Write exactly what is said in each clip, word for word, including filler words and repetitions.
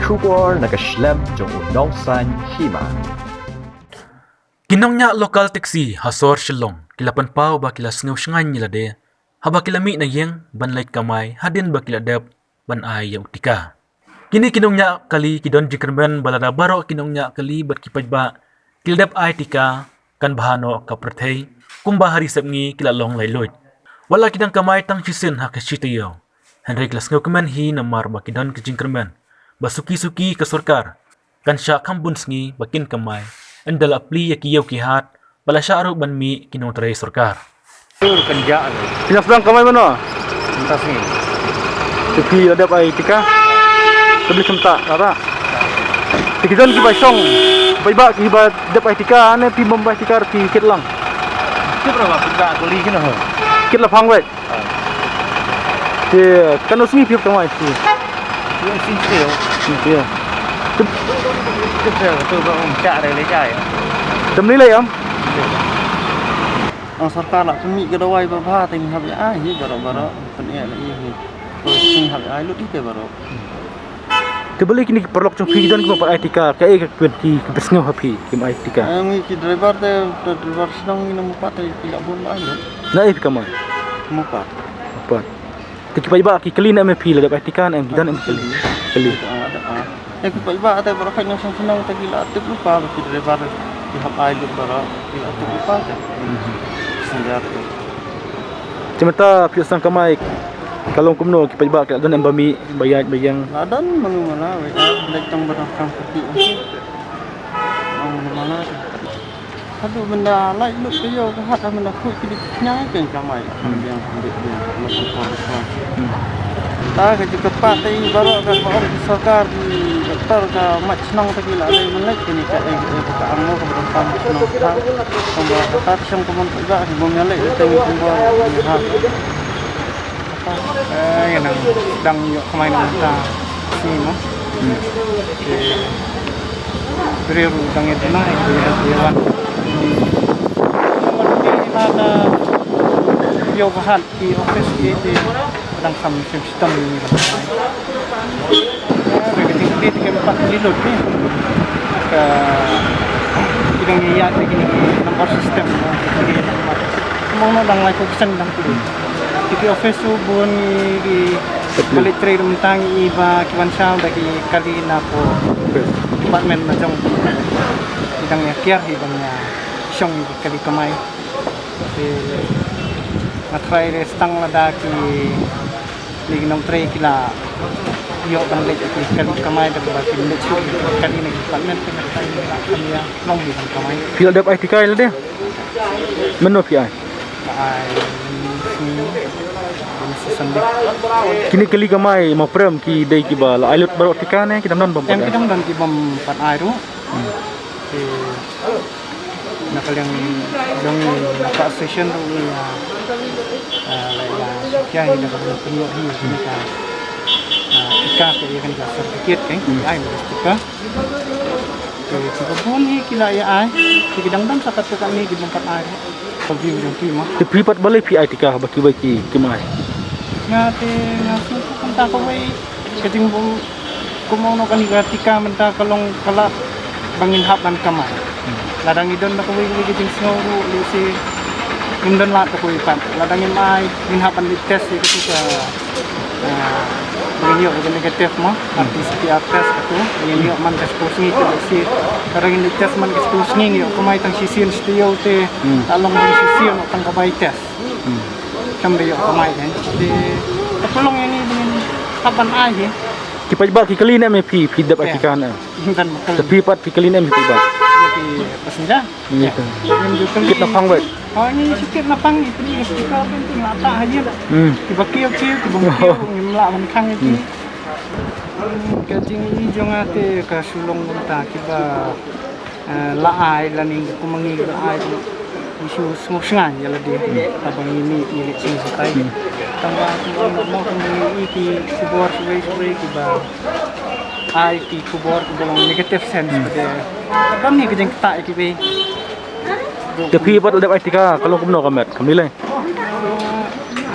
Khubor na ka shlem jong u nongsan hima. Ki nongñiah local taxi ha sor Shillong ki la pynpaw ba ki la sngew shngaiñ ïa lade haba ki la mih na ïing ban leit kamai hadien ba ki la dep ban ai ïa u tika. Kine ki nongñiah kali ki don jingkyrmen ba lada baroh ki nongñiah kali bad ki paidbah ki la dep ai tika kan bha noh ka pyrthei kumba ha ri sepngi ki la long laitluid. Wat la ki dang kamai tang shisien ha ka shi taïew, hynrei ki la sngewkmen hi namar ba ki don ka jingkyrmen ba suki suki ka sorkar kan shah kham bun sngi ba kin kamai, ynda la plie ïa ki ïew ki hat bad la shah ruh ban mih ki nongtrei sorkar. Tur kan ja. Phi nang sdang kamai mano? Mynta sngi. Te phi la dep ai tika? Te phi kynta, kata. Te ki don kiba shong, paidbah kiba dep ai tika ne phi bym bai tika, phi kit lang? Kit la ba paidbah kali kino ho. Kit la phang wei. Te kano sngi phi hap kamai phi? Ïa, sngi sdang. Sngi sdang. Te sdang tu ba um chak re le jai. Te mlei lei am? Ang sorkar la pynmih ka dawai ba bha te ngi hap ïa ai hi baroh baroh, pynïaid la ïa hi. Ko sngi hap ïa ai lut hi te baroh. Te balei kine ki paralok jong phi ki don kiba pat ai tika, kaei ka kwet ki, ki ba sngew ha phi kim ai tika? Em, ngi ki driver te, te driver shnong ngi na Mopat te ki la bun ba ai lut. Na ei phi kamai? Mopat. Mopat. Te ki paidbah ki kylli ne em ïa phi, la dep ai tika ne em, ki don em kylli? Kylli. Ïa ki paidbah te baroh kane shnong shnong te ki la tip lypa ba ki driver ki hap ai lut baroh, ki la tip lypa te. Mhm. Sngewbha te. Te mynta phi sdang kamai ka long kumno, ki paidbah ki la don em ba mih ba ïaid ba ïeng? La don mano mano, wei, ah, leit tang ba donkam kyrkieh. Mano mano te. Haduh mynta lait lut ka ïew ka hat, mynta khuid kine ki khñiang ken kamai. Hmm. Biang, biang, biang, biang, biang. Hmm. Ta ka jingkyrpad te baroh ka, ka ong ka sorkar ki doktor ka mait shnong te ki la leit mynleit kine ka, eh, eh, ka ang mo ka bym pam shnong ka. Kumba ka tat shong ka mon ka, ka bym ïaleit te ngi kumba ha. Eh, ïa nang dang ïoh kamai na mynta sngi mo. Hmm. Te briew ruh dang ïa duna, ïa duna, ïa wan. Ïa ka hat ki office ki te dang kham shim shitom ni. Ïa, ka jingkylli te kem pat ki lut ni. Ka, ki dang ïa ïa te kine ki number system, ki number. Mo no dang lai ko kisen dang kylli. Ki office u bun ngi ki Betul. Balik trei ruh mynta ngi i ba ki wan shaw da ki kali na ko department na jong. Ki dang ïa kiar hi ban ïa shong ïa ki kali kamai. Te nga trai re stang lada ki, ki nongtrei ki la ïoh ban leit ki kali kamai da kaba ki leit shuh ki kali na ki department, te nga trai re la kam ïa long hi ban kamai. Phi la dep ai tikai lade? Mynno phi ai? Ai, ni, ni, ni Sunday. Kine kali kamai ma prem ki dei kiba la ai lut baroh tika ne ki dang don bym pat ai? Em, ki dang don ki bym pat ai ruh. Hmm. Ki na ka liang jong ngi na ka association ruh ngi, ah, ah, la ïa sukya hi da ka bym pynïoh hi kane ka, ah, tika, ka ïa kane ka certificate ka, hmm, ai tika. Te kiba bun hi ki la ïa ai, te ki dang don sa katto katne ki bym pat ai. Ka view jong ki mo. Te phi pat balei phi ai tika ba kiwei ki kim ai? Nga te nga sngewthuh kumta kawei ka jingbym, kumno kane ka tika mynta ka long ka lad ba ngin hap ban kamai. Hmm. Lada ngi don da kawei kawei ka jingsngew ruh lehse ngim don lad da kawei pat. Lada ngim ai ngin hap ban leit test ïa katu ka Ah, ba ngin ïoh ka negative mo, hmm, R T P C R test katu, ngin ïoh man ka siphew sngi te lehse. Ka dang ngin test man ka siphew sngi, ngin ïoh kamai tang shisien shi taïew te, hmm, la long tang shisien tang ka bai test. Hmm. Kam da ïoh kamai te. Te ka pynlong ïa ngi ba ngin hap ban ai hi. Ki paidbah ki kylli ne em ïa phi, phi dep ai tika ne em? Te phi pat phi kylli ne em ïa ki paidbah? Ïa ki passenger. Ïa ka. Kit na pang bad. Oh, ngi shu kit na pang, ngi pynïoh ka sticker pynting la tah ha ïing. Hmm. Kiba kiew kiew, kiba kiew, ngim lah ban khang ïa ki. Hmm. Ka jingïohi jong nga te ka shu long kumta, kiba, eh, la ai, lane kumba ngi la ai, ngi shu sngewsynei ïa lade. Hmm. Haba ngi mih, ngi leit sngewsynei. Hmm. Tangba kumba ngi ïohi ki khubor shawei shawei kiba ai ki khubor kiba long negative sense, hmm, ba dei. Kam ni ka jingktah ïa kiwei. Te phi pat la dep ai tika, ka long kumno ka met, kam ni lei?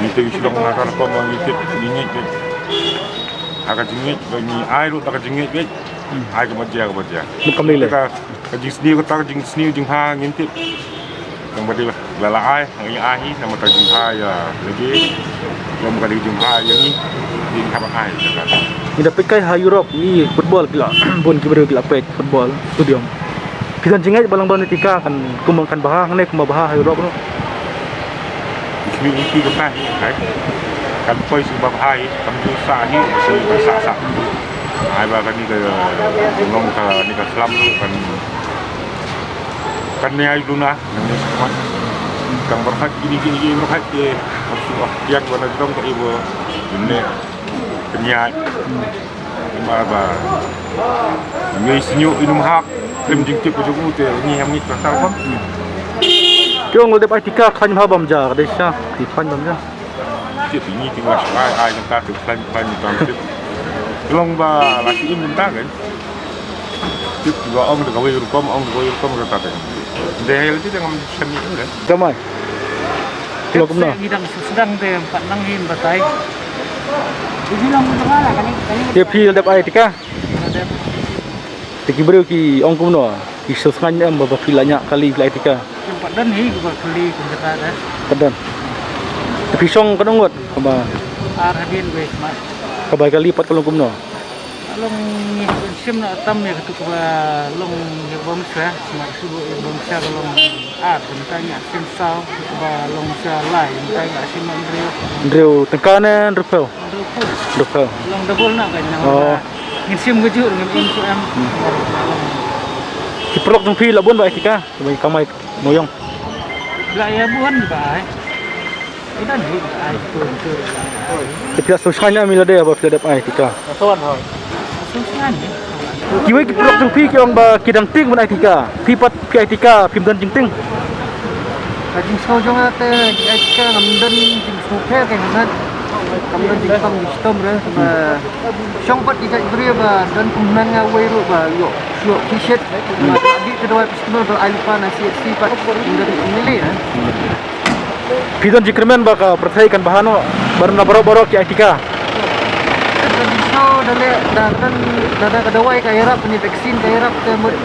Ngi te shlong na ka rukom ngi tip ngi ngeit beit. Ha ka jingngeit ba ngi ai ruh da ka jingngeit beit. Ai kaba jia kaba jia. Mut kam lei lei. Ka ka jingsniew kata ka jingsniew jingbha ngim tip. Tang ba dei ba la ai ngi ai hi namar ka jingbha ïa lade. Ïa ka dei jingbha ïa ngi. Dei haba ai kata. Ngi da peit kai ha Europe ngi football ki la bun ki briew ki la peit football stadium. Ki don jingngeit ba lang don ïa tika kan kum kan bha hangne kum ba bha ha Europe no. Ismi iti ka pa hi kai. Kan poi shu ba bha hi kam ju sa hi shu ba sa sa. Ai ba kani ka ngom kani ka slam tu kan kan ni ai luna nang ni sma. Kan berhak ini ini berhak ke. Yang bana jong ka ibu ini kenyai. Ba ba. Ngi sinyu inum hak. Krim jingtip ko jong u te ngi ham ngi ta ta. Ki ong dep ai tika khan ha bam ja ka dei sha. Ki khan bam ja. Tip ngi ting wa shkai ai nang ka tip klan klan nang tip. Long ba la ki im nang ta kan. Tip ba ong da ka wei rukom ong da ka wei rukom ka ta kan. Dei hel ti da ngam shem ni kan. Damai. Kilo kumno? Ngi dang sedang te pat nang hin batai. Te phi dep ai tika? Te ki briew ki ong kumno? Ki sngewsngaiñ em ba phi la ñiah kali phi la ai tika. Ym pat don hi ba kali kum kata da. Pat don. Te phi shong katno ngut kaba. Ar hadien wei smat. Kaba kali pat ka long kumno? Long ngi shim na tam ïa katu kaba long ïa bam sa smat su ïa bam sa ka long ar bynta ïa shim saw kaba long sa lai bynta ïa shim hynriew. Hynriew tyngka ne hynriew phew? Hynriew phew. Hynriew phew. Long double na ka nyang. Oh. Ngin shim ka jur ngin im su em. Ki paralok jong phi la bun ba ai tika ba kamai moyong. La ïa bun ba ai. Ida ni ba ai tu tu. Te phi la sngewsngaiñ ne em ila de ba phi la dep ai tika. Son ho. Sngewsngaiñ. Kiwei ki paralok jong phi ki ong ba ki dang tieng ban ai tika. Phi pat phi ai tika phim don jingtieng. Ka jingsngew jong nga te ai tika ngam don jingsngew pher ka ngan. Ngam don jingtong jingshitom re ba shong pat ki jait briew ba don kumno nga wei ruh ba ïoh shuh ki shet. Ba di te dawai festival ba ai lypa na C H C pat ngam don kumno le. Phi don jingkyrmen ba ka pyrthei kan bha noh ba na baroh baroh ki ai tika. Ka jingsngew da leh da ka don da da ka dawai ka ïarap ne vaccine ka ïarap te mut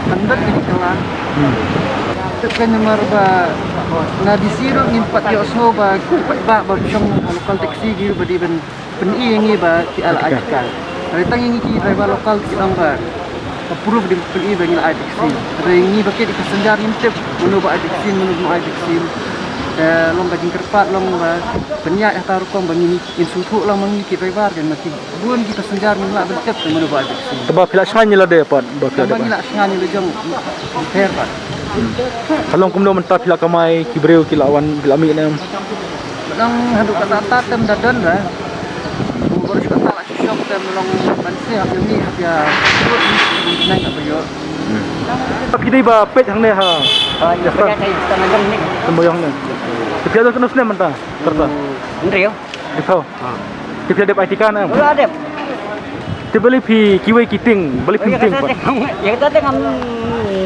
kan don ka jingkylla. Tip ka namar ba na D C ruh ngim pat ïohsngew ba ki paidbah ba shong ha local taxi ki ba dei ban pyni ïa ngi ba ki ai la ai tika. Hynrei tang ïa ngi ki driver local ki ong ba ka proof dei ban pyni ba ngi la ai taxi. Hynrei ngi ba ki dei passenger ngim tip mano ba ai taxi mano ba ai taxi. Te long ka jingkyrpad long ba pynïaid ha ta rukom ba ngi ngin sngewthuh lang ma ngi ki driver kan ma ki bun ki passenger ngim lah ban tip mano ba ai taxi. Te ba phi la shngaiñ ïa lade pat ba phi la dep. Ba ngi la shngaiñ ïa la jong pher pat. Ka long kumno mynta phi la kamai ki briew ki la wan ki la mih ne em. Nang haduh katta katta tem da don ba. Bor katta la shop tem long ban se hap yumi hap ya. Nang ka bayo. Phi dei ba peit hangne ha. Ba ya peit ka tang jong ni. Tem ba yong ne. Te phi don kano snem mynta? Karta. Hynriew. Dei phew. Te phi la dep ai tika ne em. Ula dep. Te balei phi kiwei ki tieng balei phi tieng pat. Ya kata te ngam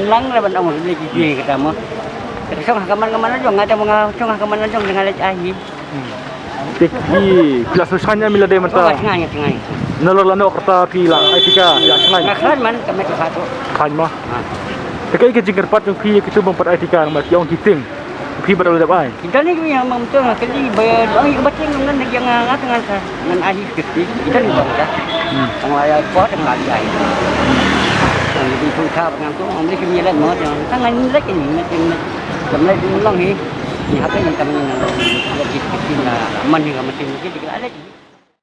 lang re ban ong balei ki tieng kata mo. Te shong ha ka man ka man jong nga te nga shong ha ka man jong nga leh ai hi. Te ki phi la sngewsngaiñ ne em ila dei mynta. Sngewsngaiñ sngewsngaiñ. Nalor lano kata phi la ai tika phi la sngewsngaiñ. Nga khlaiñ man ka met ka patu. Khlaiñ ma. Te kaei ka jingkyrpad jong phi ïa kitu bym pat ai tika namar ki ong ki tieng. Phi ba dep ai. Kita ni kami yang memang betul kali bayar doang yang baca dengan lagi yang ngat dengan sa. Dengan ahli sekali. Kita ni bang dah. Hmm. Tang la ya pot tang la ya. Yang di pun ka dengan tu, ambil kami lah mau yang tangan ni lagi ni, ni, ni. Kami lagi ulang ni. Ni apa yang kami nak lagi kita nak aman ni, aman ni kita ada.